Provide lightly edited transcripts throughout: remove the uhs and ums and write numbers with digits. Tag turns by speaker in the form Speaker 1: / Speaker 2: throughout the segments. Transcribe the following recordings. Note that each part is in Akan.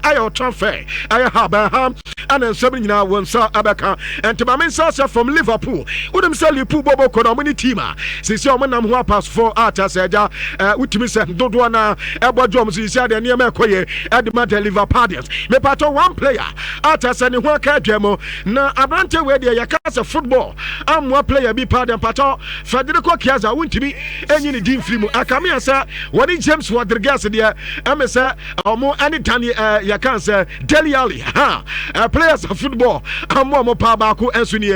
Speaker 1: Ɛyɛ transfer ɛyɛ ha bɛn ha, ɛna nsɛm no nyinaa wɔn nsa ɛbɛka. Nti maame nsa sɛ from Liverpool, wonim sɛ Liverpool bɔbɔ kɔ na ɔmo ne team a sisi a ɔmo nam ho apasfoɔ a kyɛ sɛ agya wotumi sɛ dodoɔ na ɛbɔ dwom so. Sisi adeɛ nneɛma ɛkɔ yɛ ɛde ma the Liverpoolians. Mepatɔ one player a kyɛ sɛ ne ho aka adwa mu na aberante wei deɛ, yɛka sɛ football amoa player bi paa deɛ, mpatɔ Federico Chiesa, wontumi ɛnyi ne din firi mu. Akame yɛ sɛ wɔne James Rodriguez deɛ, ɛme sɛ ɔmo ɛne Dani yɛka sɛ Dele Alli ha players of football amoa mo paa. Baako ɛnso nie,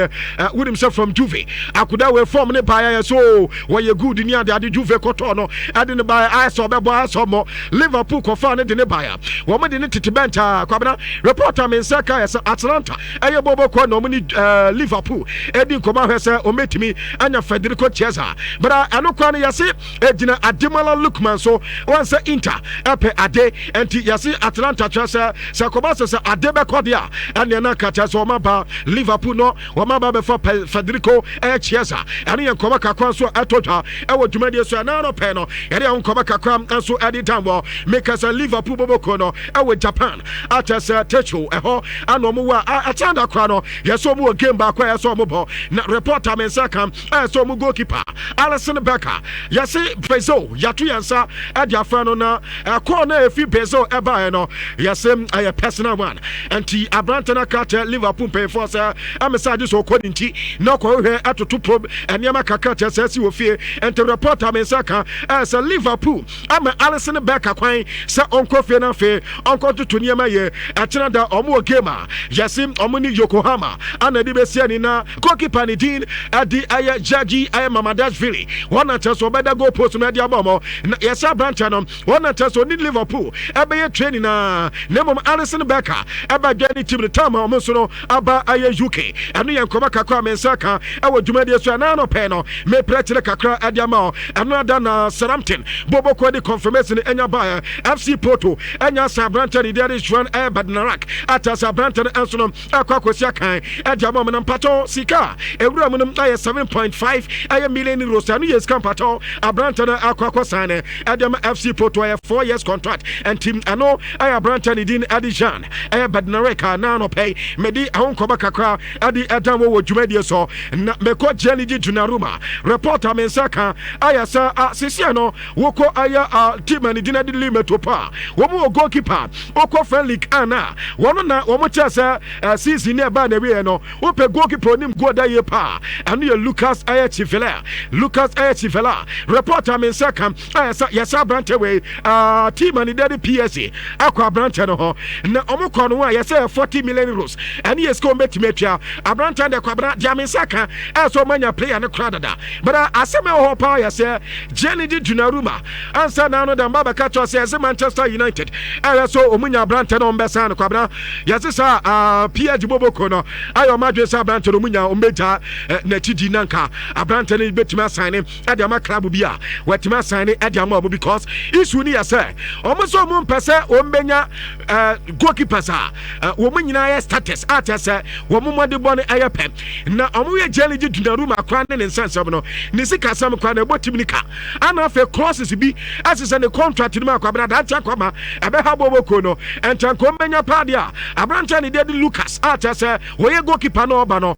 Speaker 1: wonim sɛ from Juve, akoda wei form ne baeɛ yɛ so wɔyɛ good ni ade ade. Juve kɔtɔɔ no ɛde ne baeɛ, ayɛ sɛ ɔbɛbɔ, ayɛ sɛ ɔmmɔ. Liverpool kɔfaa ne de ne baeɛ, wɔn de ne tete bench a. Kwabena, reporter me nsa ka yɛ sɛ Atalanta ɛyɛ bɔbɔ kɔ na ɔmo ne Liverpool ɛdi nkɔmɔ ahwɛ sɛ ɔmɛtumi anya Federico Chiesa. But ɛno kora no, yɛse ɛgyina Ademola Lookman so. Wɔn sɛ Inter ɛpɛ ade, nti yɛse Atalanta kyerɛ sɛ kɔba sɛ ade bɛkɔ deɛ a, ɛneɛ na ka kyerɛ sɛ ɔma ba Liverpool no, wɔma ba bɛfa Federico ɛyɛ Chiesa. Ɛno yɛ nkɔmɔ kakra nso a ɛtɔ dwa ɛwɔ dwumadie so. Ɛna no pɛ no, yɛde ɛho nkɔmɔ kakra nso ɛde dan wɔ meka sɛ Liverpool bɔbɔko no ɛwɔ Japan, akyɛ sɛ Tokyo ɛhɔ ana ɔmo wɔ a ɛkyɛn da kora no, yɛsɛ ɔmo wɔ game baako a yɛsɛ ɔmo bɔ. Na reporter me nsa ka ɛyɛ sɛ ɔmo goalkeeper Alisson Becker, yɛse Brazil yɛato yɛn nsa ɛde afra no, na ɛkɔɔ na efi Brazil ɛbaeɛ no, yɛse ɛyɛ personal one. Nti aberante no aka kyerɛ Liverpool mpanyinfoɔ sɛ ɛmɛ sɛ agye sɛ ɔkɔ ne nti na ɔkɔhwehwɛ ɛtoto pro nneɛma kakra kyerɛ sɛ ɛsi wɔ fie. Nti reporter me nsa ka ɛyɛ sɛ Liverpool ama Alisson Becker kwan sɛ ɔnkɔ fie no, afei ɔnkɔtoto nneɛma yɛ. Ɛkyena da ɔmo wɔ game a yɛse ɔmo ne Yokohama ana de bɛsi ani, na goalkeeper ne din ɛde ɛyɛ Giorgi ɛyɛ Mamardashvili. Wɔn na kyerɛ sɛ ɔbɛda goal post no ɛde ama ɔmo, na yɛsɛ aberanteɛ no, wɔn na kyerɛ sɛ ɔne Liverpool ɛbɛyɛ training na mmom Alisson Becker ɛba dwa ne team no time a ɔmo nso no aba ɛyɛ UK. Ɛno yɛ nkɔmɔ kakra a me nsa ka ɛwɔ dwumadie so. Ɛna no pɛɛ no, mepɛ kyerɛ kakra ɛde ama ɔ. Ɛno ada na Southampton boboko de confirmation ɛnya baeɛ. FC Porto ɛnya sɛ aberanteɛ ne deɛ de Juan ɛyɛ Bednarak ata sɛ aberanteɛ no ɛnso no ɛkɔ akɔsi akan ɛde ama ɔmo. No mpatɔ sika ewura mu no ayɛ 7.5 ɛyɛ million euros. Ɛno yɛ sika mpatɔ aberanteɛ no akɔ akɔ sign ɛde ama FC Porto, ɛyɛ 4 years contract. Ɛnti ɛno ɛyɛ aberanteɛ ne din ɛde Jean ɛyɛ Bednarak a na anɔpɛ mede ɛho nkɔmɔ kakra ɛde ɛdan wɔ wɔ dwumadie so. Na mekɔ Gianluigi Donnarumma, reporter me nsa ka ayɛ sɛ a sisia no wokɔ ayɛ a team a ne din de Lille pa, wɔn wɔ goalkeeper wokɔ French League ana wɔn na wɔn kyerɛ sɛ season ne ɛbaa na ɛwieɛ no, wopɛ goalkeeper onim goal da yie paa, ɛno yɛ Lucas ɛyɛ Chevalier. Lucas ɛyɛ Chevalier, reporter me nsa ka ayɛ sɛ yɛsɛ aberante wei, team a ne din de PSG akɔ aberante no hɔ, na wɔn kɔ no ho a yɛsɛ yɛ €40 million. Ɛne yɛ sika wɔn bɛtumi atua aberante no de kɔ abena deɛ me nsa ka ɛyɛ sɛ wɔn anya player no kora dada. But asɛm ɛwɔ hɔ paa yɛ sɛ Gianluigi Donnarumma ansa na ano da mba bɛka kyerɛ sɛ yɛsɛ Manchester United ɛyɛ so ɔmu nya aberante no, ɔmbɛsan no. Kwabena, yɛse saa PSG boboko no ayɛ ɔma adwene sɛ aberante no ɔmu nya, ɔmbɛgya n'akyi di, na nka aberante no bɛtumi asan ne ɛde ama club bi a wɔatumi asan ne ɛde ama ɔmo, because issue no yɛ sɛ ɔmo sɛ ɔmo mpɛ sɛ ɔmbɛnya goalkeepers a wɔn nyinaa yɛ status a kyerɛ sɛ wɔn mmɔde bɔ no ɛyɛ pɛ. Na ɔmo yɛ Gianluigi Donnarumma akora ne ne nsɛnsɛm no ne sika asɛm kora na ɛbɔ team ne ka, ana afei clauses bi ɛsesɛ ne contract no mu akwabena adankyɛ akɔma ɛbɛha bɔbɔkuo no. Ɛnkyɛnko mbɛnya paade a aberanteɛ ne deɛ de Lucas a kyerɛ sɛ wɔyɛ goalkeeper no ɔba no,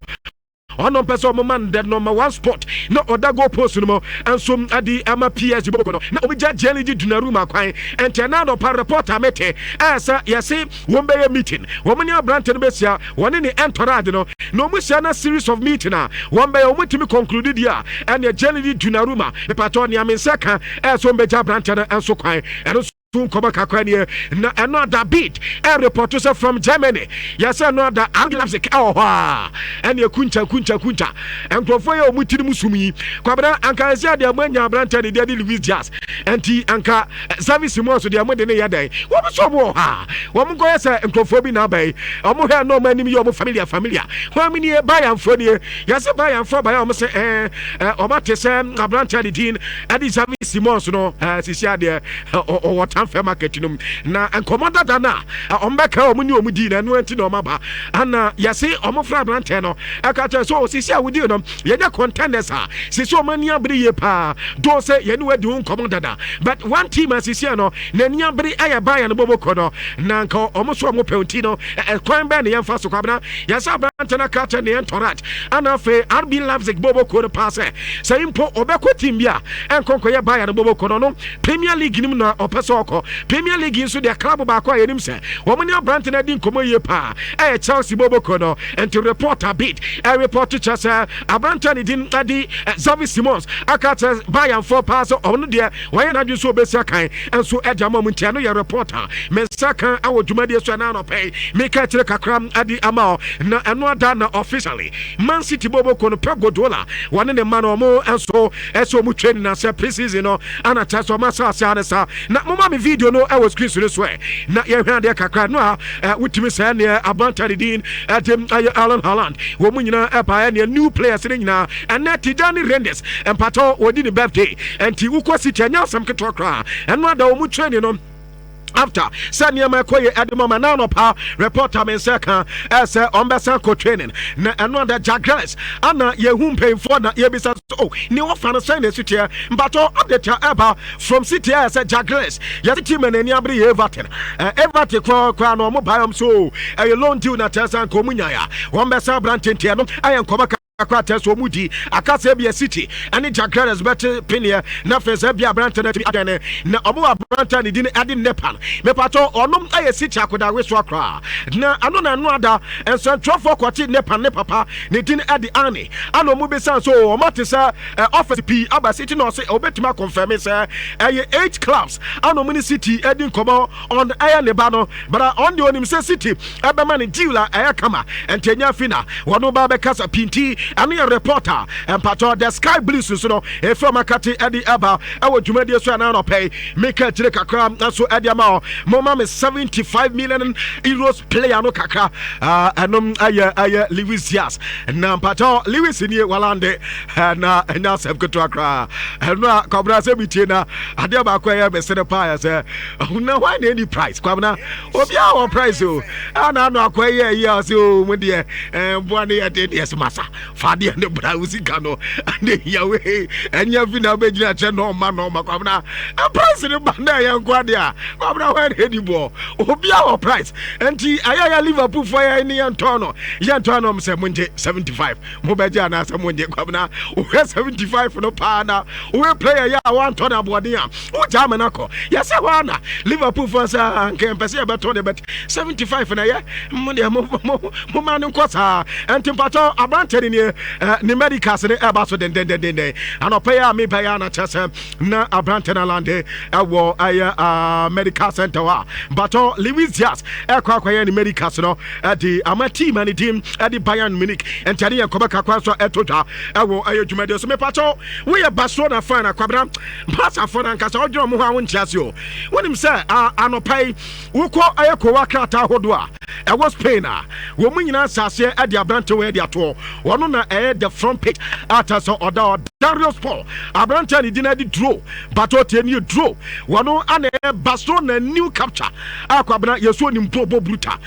Speaker 1: ɔno mpɛ sɛ ɔmo ma no the number one spot na ɔda goal post no mu nso ade ama PSG bɔbɔ no, na ɔmo gya Gianluigi Donnarumma kwan. Ɛnkyɛn na anɔpa reporter mete ɛyɛ sɛ yɛse wɔn bɛyɛ meeting, wɔn ne aberante no bɛsia, wɔne ne entourage no, na wɔn hyia na series of meeting a wɔn bɛyɛ, wɔn tumi conclude deɛ a ɛnea Gianluigi Donnarumma, mepatɔ nea me nsa ka ɛyɛ sɛ wɔn bɛgya aberante no nso kwan. Ɛno nso nkɔmɔ kakra nie. Na ɛno ada Bild ɛreport sɛ from Germany, yɛsɛ ɛno ada RB Leipzig ɛwɔ hɔ a ɛne kuncha kuncha kuncha nkurɔfoɔ yɛ ɔmo tiri mu sum yi. Kwabena, anka ɛsɛ adeɛ mo anya aberante ne deɛ de Luis Diaz, ɛnti anka Xavi Simons deɛ mo de ne yɛ dɛn? Wɔn nso ɔmo wɔ hɔ a wɔn nkɔyɛ sɛ nkurɔfoɔ bi na aba yi, ɔmo hwɛ na ɔmo anim yɛ ɔmo familiar familiar. Wɔn ami nie, Bayernfoɔ nie. Yɛsɛ Bayernfoɔ bayɛ ɔmo sɛ ɛɛ ɔmo ate sɛ aberante ne din ɛde Xavi Simons no sisi adeɛ ɔwɔ town. transfer market no mu. Na nkɔmmɔ dada no a ɔmo bɛka ɔmo ne ɔmo dii na ɛno nti na ɔmo aba ana yɛse ɔmo fra aberanteɛ no ɛka kyerɛ sɛ osisi a wodi no, yɛnyɛ contenders a sisi ɔmo ani abere yie paa do sɛ yɛne wadi ho nkɔmmɔ dada, but one team a sisi no n'ani abere ɛyɛ Bayern no bɔbɔ no, na nka ɔmo so ɔmo pɛ nti no, ɛkwan bɛn ne yɛmfa so? Kwabena, yɛsɛ aberante no ka kyerɛ ne yɛn ana afei RB Leipzig bɔbɔ no paa sɛ mpo ɔbɛkɔ team bi a ɛnkɔ nkɔyɛ Bayern no bɔbɔ no, Premier League nim na ɔpɛ sɛ ɔkɔ Premier League nso deɛ, club baako a yɛnim sɛ wɔn ne aberante no adi nkɔmmɔ yie paa ɛyɛ Chelsea bɔbɔ no. Nti report a bit ɛreport kyerɛ sɛ aberante ne din adi Xavi Simons aka kyerɛ Bayernfoɔ paa sɛ ɔno deɛ wɔyɛ n'adwene so ɔbɛsi akan nso ɛde ama mu. Nti ɛno yɛ report a me nsa kan awɔ dwumadie so ɛna anɔpɛ yi meka kyerɛ kakra adi ama ɔ. Na ɛno ada na officially Man City bɔbɔ no, Pep Guardiola wɔne ne ma no, ɔmo nso ɛsɛ ɔmo training na sɛ pre-season no ana kyerɛ sɛ ɔmo asase ane sa. Na moma me video no ɛwɔ screen so no so ɛ na yɛhwɛ adeɛ kakra no a wotumi sɛ neɛ aberante ne din ɛde ɛyɛ Erling Haaland, wɔn mu nyinaa ɛba ɛneɛ new players ne nyinaa. Ɛnɛ Tijjani Reijnders mpatɔ wɔdi ne birthday, nti wokɔ City ɛnyɛ asɛm ketewa koraa. Ɛno ada wɔn mu training no after sɛ nneɛma ɛkɔ yɛ ɛde mɔma na anɔpa reporter me nsa ka ɛsɛ ɔmbɛsan kɔ training. Na ɛno ada Jack Grealish ana yɛhu mpanyinfoɔ na yɛbisa so, oh, ne wɔfa no sɛn na esi teɛ? Mpatɔ update a ɛba from City ɛyɛ sɛ Jack Grealish, yɛte team na ani abere yɛ Everton. Everton koraa koraa na ɔmo baayɔm so ɛyɛ loan deal na kyerɛ sɛ nka ɔmo nyaaya wɔn bɛsan aberante nteɛ no ɛyɛ nkɔmɔ kakra tɛ so ɔmu di akasa bi. City ɛne Jack Grealish bɛte peneɛ na afei sɛ bia aberante no atumi adɛne na ɔmo wɔ aberante a ne din ɛde Nepan. Mepatɔ ɔnom ɛyɛ City akodawe so akoraa na ano na ano ada nsɛntwerɛfoɔ kɔte Nepan ne papa ne din ɛde Ane ana ɔmo bɛsan so ɔmo ate sɛ offers pii aba City na ɔsɛ ɔbɛtumi aconfirm sɛ ɛyɛ eight clubs ana ɔmo ne City ɛdi nkɔmɔ on ɛyɛ ne ba no bara. Ɔn deɛ onim sɛ City ɛbɛma ne deal a ɛyɛ kama, nti ɛnya fi na wɔno ba bɛkasa pinti. Ɛno yɛ reporter mpatɔ the Sky Blues nso no ɛfiri ɔmo akate ɛde ɛba ɛwɔ dwumadie so ɛna anɔpɛ yi meka akyire kakra nso ɛde ama hɔ. Moma me €75 million player no kakra. Ɛnom ɛyɛ Luis Diaz na mpatɔ Luis nie walande na ɛnyɛ asɛm ketewa koraa. Ɛno a Kwabena sɛ metie na adeɛ baako ɛyɛ mesere paa yɛ sɛ na hwan na ɛni price? Kwabena, obiara wɔ price o. Ana ano akɔ ɛyɛ ɛyɛ a ɔsɛ o mu deɛ mboa ne yɛ de deɛ sɛ masa fa adeɛ ne bra wo sika no ane yawe ɛnyɛ fi na wobɛgyina kyɛ na ɔma na ɔma. Kwabena, price ne ba na ɛyɛ nko adeɛ a Kwabena hwan na ɛni boɔ? Obiara wɔ price, nti ɛyɛ yɛ Liverpool foɔ yɛ ne yɛntɔn no yɛntɔn no sɛ mongye 75, mobɛgye anaasɛ mongye? Kwabena, wohwɛ 75 no paa na woyɛ player yɛ a woantɔ no aboɔden a wogyaa ma no akɔ. Yɛsɛ hɔ ana Liverpool foɔ sɛ nka yɛmpɛ sɛ yɛbɛtɔ de, but 75 na ɛyɛ mo deɛ moma no nkɔ saa. Ɛnti mpatɔ aberantɛ ne nie ne medicals ne ɛba so dendendendenden. Anɔpɛ yɛ a mebɛyɛ ana kyerɛ sɛ na aberantɛ no alande ɛwɔ ɛyɛ medical center hɔ a mpatɔ Luis Diaz ɛkɔ akɔyɛ ne medicals no ɛde ama team a ne din ɛde Bayern Munich. Ɛnti ɛne yɛn nkɔmɔ kakra nso ɛto dwa ɛwɔ ɛyɛ dwumadie so. Mepatɔ woyɛ Barcelona fan a, Kwabena, Barcafoɔ no ankasa ɔdwene ɔmo ho a wonte ase o. Wonim sɛ anɔpa yi wokɔ ɛyɛ kowa krataa ahodoɔ a ɛwɔ Spain a wɔn mu nyinaa asaseɛ ɛde aberante wɔ ɛde atoɔ wɔno na ɛyɛ the front page ata sɛ ɔda Darius Paul aberante a ne din ade Duro bato tie ne Duro wɔno ana ɛyɛ Barcelona new capture a Kwabena yɛsuo ne mpo bɔ bruta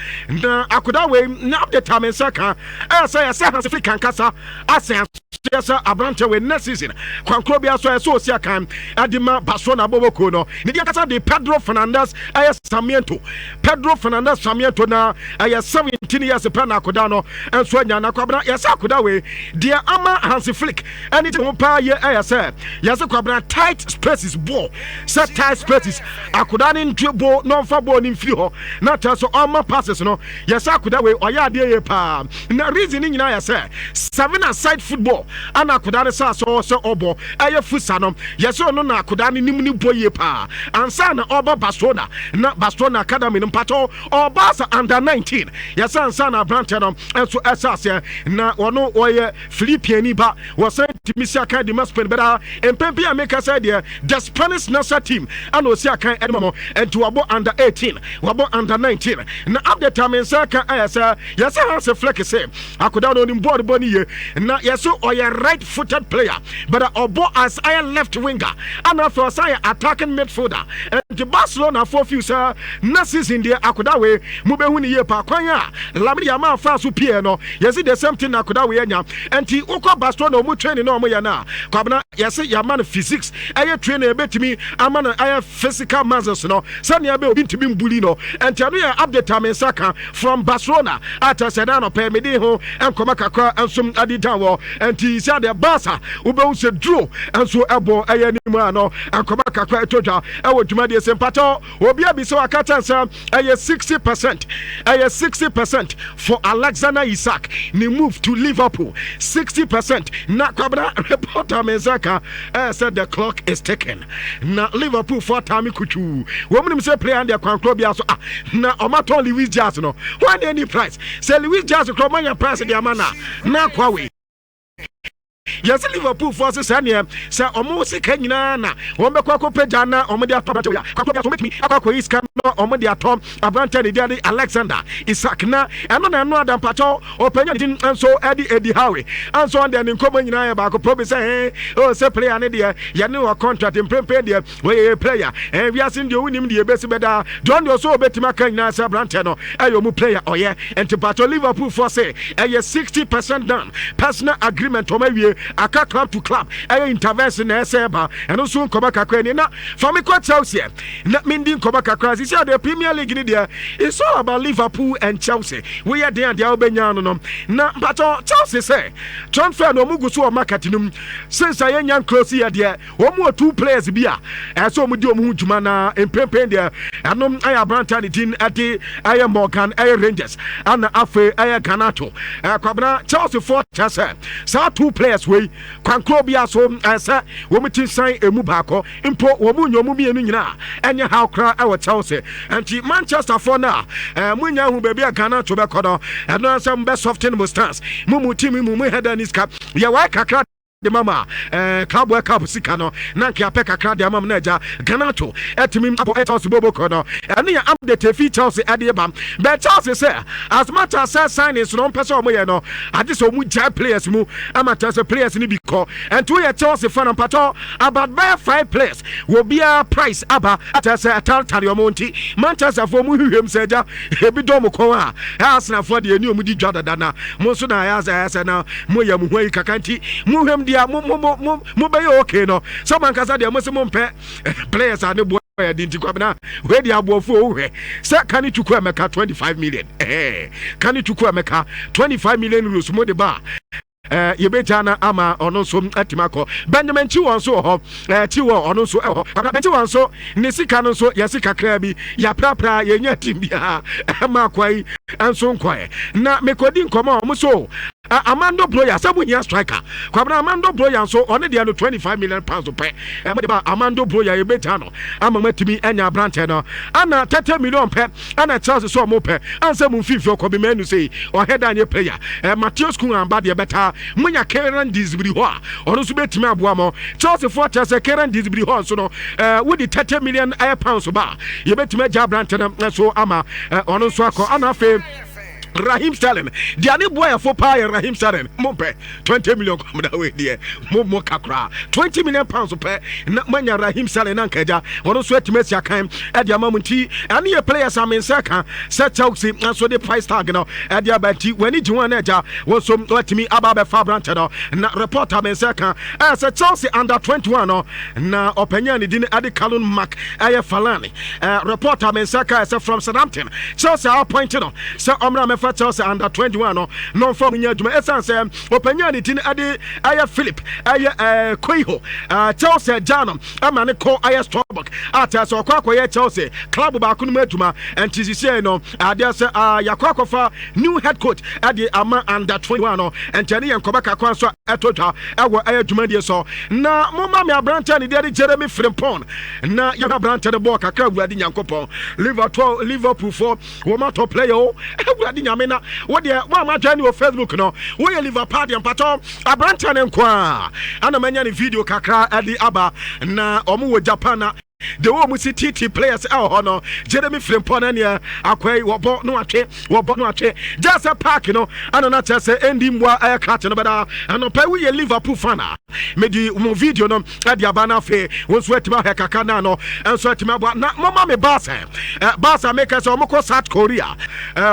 Speaker 1: na akoda wei na update a me nsa ka ɛyɛ sɛ yɛsɛ Hansi Flick ankasa asɛn aseɛ sɛ aberante wei next season kwankoro bi so ɛsɛ osi akan ɛde ma Barcelona bɔbɔkuo no. Ne deɛ ankasa de Pedro Fernandez ɛyɛ Sarmiento, Pedro Fernandez Sarmiento, na ɛyɛ 17 years pɛ na akoda no nso anya. Na Kwabena, yɛsɛ akoda wei deɛ ama Hansi Flick ɛne te ho paa yɛ ɛyɛ sɛ yɛsɛ Kwabena tight spaces ball, sɛ tight spaces akoda ne ntwe bo na ɔmfa ball ne mfiri hɔ na kyerɛ sɛ ɔma passes no, yɛsɛ akoda wei ɔyɛ adeɛ yɛ paa. Na reason ne nyinaa yɛ sɛ seven aside football ana akoda ne sɛ asɛ sɛ ɔbɔ ɛyɛ futsal no, yɛsɛ ɔno na akoda ne nim ne bɔ yie paa ansa na ɔba Barcelona. Na Barcelona academy no mpatɔ ɔba sɛ under 19 yɛsɛ Ɛkasa nsa na aberanteɛ no nso ɛhyɛ aseɛ na ɔno ɔyɛ Philippine ba, wɔsan tumi si akan de ma Spain bɛda mpɛn bi a meka sɛ deɛ the Spanish national team ana osi akan ɛde ma mo. Nti wabɔ under 18, wabɔ under 19. Na update a me nsa ka ɛyɛ sɛ yɛsɛ Hansi Flick sɛ akoda no onim bɔɔl bɔ ne yie na yɛsɛ ɔyɛ right footed player, but ɔbɔ as ayɛ left winger ana afei ɔsan yɛ attacking midfielder. Nti Barcelona fo feel sɛ na season deɛ akoda wei mobɛhu ne yie pa. Kwan a Lamine Yamal fa so pie no, yɛsi the same thing na akoda wei anya. Nti wokɔ Barcelona, ɔmo training na ɔmo yɛ no a, Kwabena, yɛsɛ yɛama no physics ɛyɛ training, ɛbɛtumi ama no ɛyɛ physical muscles no sɛnea bɛ obi ntumi mbully no. Nti ɛno yɛ update a me nsa ka from Barcelona a kyerɛ sɛ dan nɔpɛ mede ho nkɔmɔ kakra nso ade dan wɔ. Nti sɛ adeɛ Barca wobɛhu sɛ duro nso ɛbɔ ɛyɛ anim a no nkɔmɔ kakra ɛtɔ dwa ɛwɔ dwumadie sɛ mpatɔ obi abi sɛ waka kyɛn sɛ ɛyɛ 60%, ɛyɛ 60% for Alexander Isak ne move to Liverpool, 60%. Na Kwabena, reporter me nsa ka ɛyɛ sɛ the clock is ticking na Liverpool fo ataame kutuu. Wɔn mu nim sɛ player deɛ kwan bi aso ah na ɔmatɔn Luis Diaz no wɔn ani price sɛ Luis Diaz korɔ ɔmanya price de ama na akɔ away. Yɛsɛ Liverpool foɔ sɛ sɛ neɛ sɛ ɔmo sika nyinaa na wɔn bɛkɔ akɔpagya na ɔmo de atɔ aberante wei a, kwakɔ bi aso ɔmɛtumi akɔ akɔyi sika na ɔmo de atɔ aberante ne de Alexander Isak. Na ɛno na ɛno adampakyɛw ɔpanya ne din nso ɛde Eddie Howe anso ɔn deɛ ne nkɔmɔ nyinaa yɛ baako pɛ bi sɛ ɛn o sɛ player ne deɛ yɛne wɔ contract mprempren deɛ wɔyɛ player ɛn wiase deɛ wonim deɛ ebesi bɛda John deɛ ɔso ɔbɛtumi aka nyinaa sɛ aberante no ɛyɛ ɔmo player ɔyɛ. Nti patɔ Liverpool foɔ sɛ ɛyɛ 60% done, personal agreement ɔmo awie, aka club to club ɛyɛ intervention na ɛsɛ ɛba. Ɛno nso nkɔmɔ kakra ni na fami kɔ Chelsea na mindi nkɔmɔ kakra. Sisi adeɛ Premier League ni deɛ, it's all about Liverpool and Chelsea. Woyɛ den adeɛ a wobɛnya no na mpatɔ Chelsea sɛ transfer na ɔmo gu so wɔ market no mu since a yɛnya close yɛ deɛ wɔn wɔ two players bi a ɛsɛ wɔn di wɔn ho dwuma. Na mprempren deɛ ɛnom ɛyɛ aberante ne din ɛde ɛyɛ Morgan ɛyɛ Rangers ɛna afei ɛyɛ Garnacho. Kwabena, Chelsea foɔ kyɛ sɛ saa two players wei kwankoro bi aso ɛsɛ wɔn ti san emu baako mpo wɔn mu nyɛ wɔn mmienu nyinaa ɛnyɛ ha koraa ɛwɔ Chelsea. Nti Manchester foɔ no a mo nya hu baabi a Garnacho bɛkɔ no, ɛno sɛ mo bɛ soften mo stance mo mu team mu mo hɛda ne sika yɛ wɔayɛ kakra de mama Carabao Cup sika no na nka apɛ kakra de ama mu na agya Garnacho ɛtumi abɔ Chelsea bobo kɔ no. Ɛno yɛ update efi Chelsea ɛde ba bɛɛ. Chelsea sɛ as much as sɛ signings no ɔmpɛ sɛ ɔmo yɛ no agye sɛ ɔmo gyae players mu ama kyerɛ sɛ players no bi kɔ. Ɛnti woyɛ Chelsea fan mpatɔ about bɛyɛ five players wɔ biara price aba akyerɛ sɛ ɛtaretare ɔmo. Nti Manchester foɔ mu hwehwɛ mu sɛ agya ebi dɔ ɔmo kɔn a Arsenal foɔ deɛ ɛni ɔmo di dwa dada na mo nso na ɛyɛ sɛ ɛyɛ sɛ na mo yɛ mo ho ayi kakra. Nti mo hwɛm deɛ mo mo mo mo mo bɛyɛ okay no sɛ mo ankasa deɛ mo sɛ mo mpɛ players a ne boɔ yɛ de. Nti Kwabena, wei deɛ aboɔfo wohwɛ sɛ Carney Chukwuemeka 25 million, Carney Chukwuemeka €25 million mo de ba yɛbɛgya no ama ɔno nso atumi akɔ. Benjamin Chilwell nso wɔ hɔ, Chilwell ɔno nso ɛwɔ hɔ. Ben Chilwell nso ne sika no nso yɛsi kakra bi yɛaprapra yɛnya team biara ɛma akwa yi nso nkɔɛ. Na mekɔdi nkɔmɔ a ɔmo so Armando Broja sɛ mo hia striker. Kwabena, Armando Broja nso ɔne deɛ no £25 million pɛ ɛmo de ba. Armando Broja yɛbɛgya no ama mo atumi anya aberantɛ no ana 30 million pɛ ɛna Chelsea sɛ ɔmo pɛ ansɛ mo mfimfini ɔkɔ bi mɛnu sɛ ɔhɛ da nyɛ player Matheus Cunha amba deɛ bɛta monya Kieran Dewsbury hɔ a ɔno nso bɛtumi aboa mo. Chelsea foɔ kyerɛ sɛ Kieran Dewsbury hɔ nso no wodi 30 million ɛyɛ pounds ba a yɛbɛtumi agya aberantɛ no nso ama ɔno nso akɔ. Ana afei Raheem Sterling deɛ ne boa yɛfo paa yɛ Raheem Sterling mo pɛ 20 million kɔmda wei deɛ mo kakra £20 million pɛ na moanya Raheem Sterling na nkagya ɔno nso atumi asi akan ɛde ama mo. Nti ɛne yɛ players a me nsa ka sɛ Chelsea nso de price tag no ɛde aba. Nti w'ani gye ho a na agya wɔn nso watumi aba abɛfa aberantɛ no. Na report a me nsa ka ɛyɛ sɛ Chelsea under 21 no na ɔpanyin a ne din ɛde Callum Mac ɛyɛ Falani, report a me nsa ka ɛsɛ from Southampton, Chelsea appoint no sɛ ɔmmra mɛfa Chelsea under 21 no na ɔmfa ɔmo nyɛ adwuma ɛsiane sɛ ɔpanyin a ne din ɛde ɛyɛ Philip ɛyɛ Koiho, Chelsea gya no ama ne kɔ ɛyɛ stop. Salzburg a kyerɛ sɛ ɔkɔ akɔyɛ Chelsea club baako no mu adwuma. Ɛnti sisiei no adeɛ sɛ yɛakɔ akɔfa new head coach ɛde ama under 21 no. Ɛnti ɛne yɛn nkɔmɔ kakra nso a ɛtɔ dwa ɛwɔ ɛyɛ dwumadie so. Na momma me aberanteɛ ne deɛ de Jeremy Frimpong na yɛhwɛ aberanteɛ no bɔɔl kakra. Awurade Nyankopɔn, Liverpool, Liverpool foɔ wɔn atɔ player o. Awurade Nyame, na wodeɛ mo a moadwa ne wɔ Facebook no, woyɛ Liverpool deɛ, mpatɔ aberanteɛ no nko a ana manya ne video kakra ɛde aba. Na ɔmo wɔ Japan na de wɔn mu si titi players ɛwɔ hɔ no, Jeremy Frimpong no neɛ akɔyi wɔbɔ no atwe, wɔbɔ no atwe gye sɛ park no ɛna na kyerɛ sɛ ɛndi mmoa. Ɛyɛ krakye no bɛda ɛnɔpɛ. Woyɛ Liverpool fan a, mede mo video no ɛde aba no. Afei wo nso atumi ahwɛ kakra na no ɛnso atumi aboa. Na moma me Barca, Barca meka sɛ ɔmokɔ South Korea,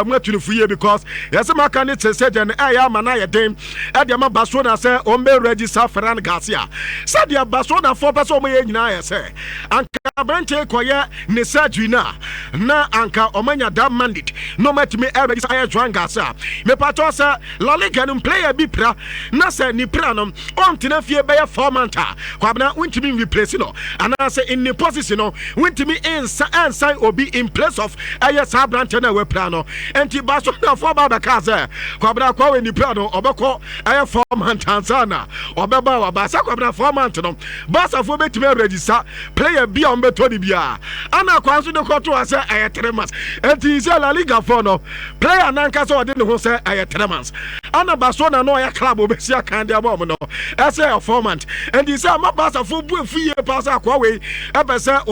Speaker 1: mo atu no fo yie because yɛsɛ maka ne kyerɛ sɛ gyɛ no ɛyɛ ama no ayɛ den ɛde ama Barcelona sɛ ɔmbɛ register Ferran Garcia. Sɛdeɛ Barcelona foɔ pɛ sɛ ɔmɔyɛ nyinaa yɛ sɛ anka aberanteɛ kɔyɛ ne surgery no a, na anka ɔmanya that mandate na ɔmatumi ɛregister ayɛ Joan Garcia. Mepatɔ sɛ La Liga no, player bi pra na sɛ ne pra no ɔntena fie bɛyɛ 4 month a, Kwabena, wontumi replace no anaasɛ in ne position no wontumi nsa ɛnsan obi in place of ɛyɛ saa aberanteɛ no a wapira no. Nti Barcelonafoɔ ba bɛka sɛ Kwabena kɔwɛ ne pra no ɔbɛkɔ ɛyɛ 4 month ansa na ɔbɛba. Waba sɛ Kwabena, 4 month no Barcafoɔ bɛtumi aregister player bi a ɔmbɛtɔ ne biara ana kwan so de kɔto a sɛ ɛyɛ 3 months. Nti sɛ La Liga foɔ no, player nankasa ɔde ne ho sɛ ɛyɛ 3 months ana Barcelona no ɔyɛ club obɛsi akan de ama ɔmo no ɛsɛ ɛyɛ 4 months. Nti sɛ ama Barcafoɔ bu efu yie paa sɛ akoa wei ɛpɛ sɛ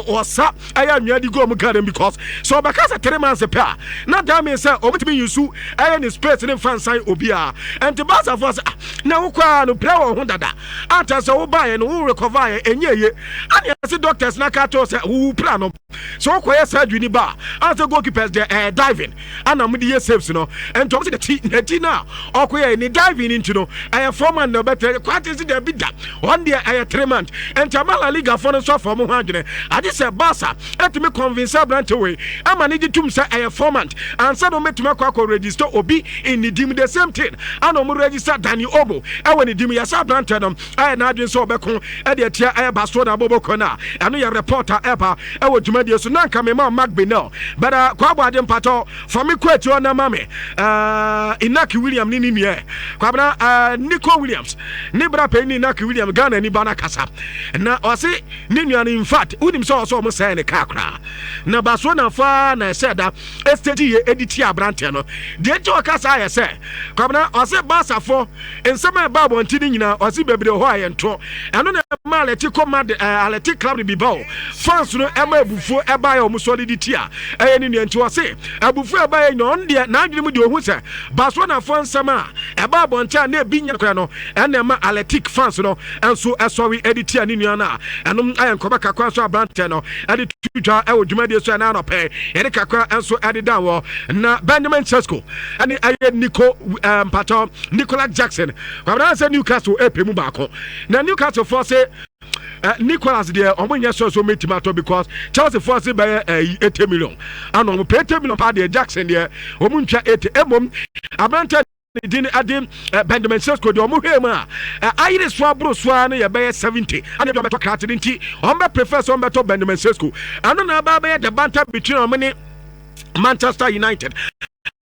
Speaker 1: ɔsa ɛyɛ anwea de gu ɔmo garden because sɛ ɔbɛka sɛ 3 months pɛ a, na that means sɛ ɔmo tumi use ɛyɛ ne space ne nfa nsan obiara. Nti Barcafoɔ sɛ, ah, na wokɔ a no pira wɔ ho dada anta sɛ wobaeɛ no wo recover yɛ ɛnyɛ ye ane ɛsɛ doctors na ka kyerɛ sɛ wowu pra no sɛ wokɔyɛ surgery ni ba a, ansɛ goalkeepers deɛ ɛyɛ diving ana mode yɛ saves no. Ɛnti ɔmo sɛ n'akyi n'akyi no a ɔkɔyɛ ne diving no nti no ɛyɛ 4 month na ɔbɛtɛ kwate sɛ dabi da ɔn deɛ ɛyɛ 3 month. Ɛnti ama La Liga foɔ no nso afa ɔmo ho adwene agye sɛ Barca ɛtumi convince aberante wei ama ne gye tum sɛ ɛyɛ 4 month ansa na ɔmɛtumi akɔ register obi in ne dim. The same thing ana ɔmo register Dani Olmo ɛwɔ ne dim. Yɛsɛ aberante no ɛyɛ n'adwene sɛ ɔbɛko ɛde atia ɛyɛ Barcelona abɔbɔkɔ no a, ɛno yɛ report a ɛba ɛwɔ dwumadie so. Na nka mema Mark Benel but kwabɔ ade mpatɔ fa me kɔ akyi hɔ na ma me Inaki William ne ne nua Kwabena Nico Williams ne bra pɛi ne Inaki Williams Ghana ni ba no kasa na ɔse ne nua no, in fact, wonim sɛ ɔsɛ ɔmo sɛe ne kaa koraa na Barcelona fa na ɛsɛ da ɛstage yɛ ɛdi tia aberanteɛ no deɛ. Nti ɔka saa yɛ sɛ Kwabena ɔse Barcafoɔ nsɛm a ɛba abɔnten no nyinaa, ɔse bebree hɔ a yɛntorɔ. Ɛno na ɛma Atletico Mad Athletic Club de Bilbao fans no ɛma abufuo ɛbaeɛ a ɔmo sɔre de tia ɛyɛ ne nua. Nti ɔse abufuo ɛbaeɛ nyinaa, ɔno deɛ n'adwene mu deɛ ɔhu sɛ Barcelonafoɔ nsɛm a ɛba abɔnten a na ebi nyɛ korɛ no ɛna ɛma Athletic fans no nso ɛsɔre ɛde tia ne nua no a, ɛnom ayɛ nkɔmɔ kakra nso aberanteɛ no ɛde to dwa ɛwɔ dwumadie so. Ɛna anɔpɛ yɛde kakra nso ɛde dan wɔ na Benjamin Sesko ɛne ɛyɛ Nico mpatɔ Nicolas Jackson. Kwabena sɛ Newcastle ɛpɛ mu baako na Newcastle foɔ sɛ Nicolas deɛ ɔmo nyɛ sɔ so mɛtumi atɔ because Chelsea foɔ se bɛyɛ 80 million ana ɔmo pɛ 80 million paa deɛ. Jackson deɛ ɔmo ntwa 80. Emom aberante ne din ade Benjamin Sesko deɛ, ɔmo hwɛ mu a ayere so aboro so ara no yɛ bɛyɛ 70 ana ebi ɔbɛtɔ krakye ne nti ɔmo bɛ prefer sɛ ɔmo bɛtɔ Benjamin Sesko. Ɛno na aba bɛyɛ the banter between ɔmo ne Manchester United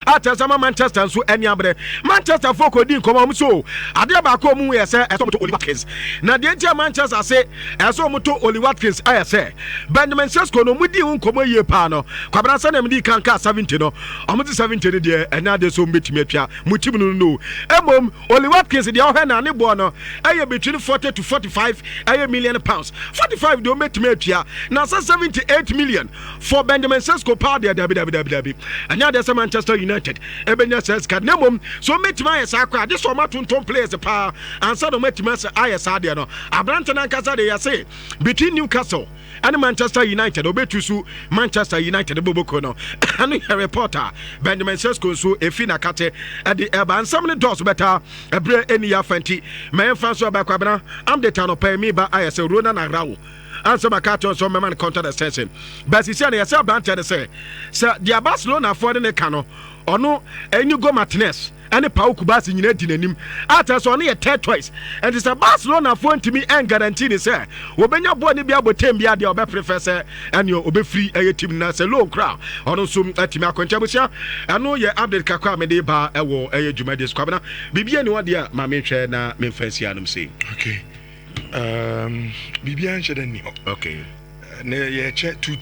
Speaker 1: atɛsɛ Manchester nso ani abere. Manchester fo kɔdi nkɔmɔ, ɔmo so adeɛ baako ɔmo yɛ sɛ ɛsɛ ɔmo to Oli Watkins. Na deɛ nti a Manchester se ɛsɛ ɔmo to Oli Watkins ayɛ sɛ Benjamin Sesko no, ɔmo di ho nkɔmɔ yie paa no, Kwabena, sɛ na di kan kaa 70 no, ɔmo te 70 no deɛ ɛnyɛ adeɛ sɛ ɔmo bɛtumi atwa mo team no. Emom Oli Watkins deɛ, ɔhwɛ na ne boɔ no ɛyɛ between 40 to 45 ɛyɛ million pounds. 45 deɛ ɔmo bɛtumi atua, na sɛ 78 million for Benjamin Sesko paa deɛ, dabi dabi dabi dabi, ɛnyɛ adeɛ sɛ Manchester United ɛbɛnya saa sika. Na mmom sɛ ɔmɛtumi ayɛ saa koraa, ade sɛ ɔma tontɔn players paa ansa na ɔmɛtumi ayɛ saa deɛ no. Aberante no ankasa deɛ, yɛse between Newcastle ɛne Manchester United, ɔbɛtu so Manchester United boboko no. Ɛno yɛ report a Benjamin Sesko nso ɛfi nakate ɛde ɛba. Nsɛm no dɔɔso bɛtaa ɛberɛ ɛni yɛ afa nti ma yɛmfa nso ɛbɛkɔ abena amdeta no pɛi mi ba ayɛ sɛ Ronald Araujo. Ansa maka akyerɛ sɛ ɔmmɛma no contract extension. But sisi a no yɛsɛ aberanteɛ no sɛ sɛ deɛ Barcelona foɔ de ne ka no, ɔno Inigo Martinez ɛne Pau Cubarsi nyinaa di n'anim a kyerɛ sɛ ɔno yɛ third choice. Ɛnti sɛ Barcelona foɔ ntumi ɛnguarantee ne sɛ wɔbɛnya bɔɔl no bi abɔ term bi adeɛ a, ɔbɛ prefer sɛ ɛneɛ ɔbɛfiri ɛyɛ team no na sɛ loan koraa ɔno nso atumi akɔ. Nti abusua, ɛno yɛ update kakra a mede ba ɛwɔ ɛyɛ dwumadie so. Kwabena, biribi ani hɔ deɛ a ma menhwɛ na memfa nsi anom sei.
Speaker 2: Okay. Biribiara nhyɛ da nni hɔ.
Speaker 1: Okay.
Speaker 2: Na yɛkyɛ 2000.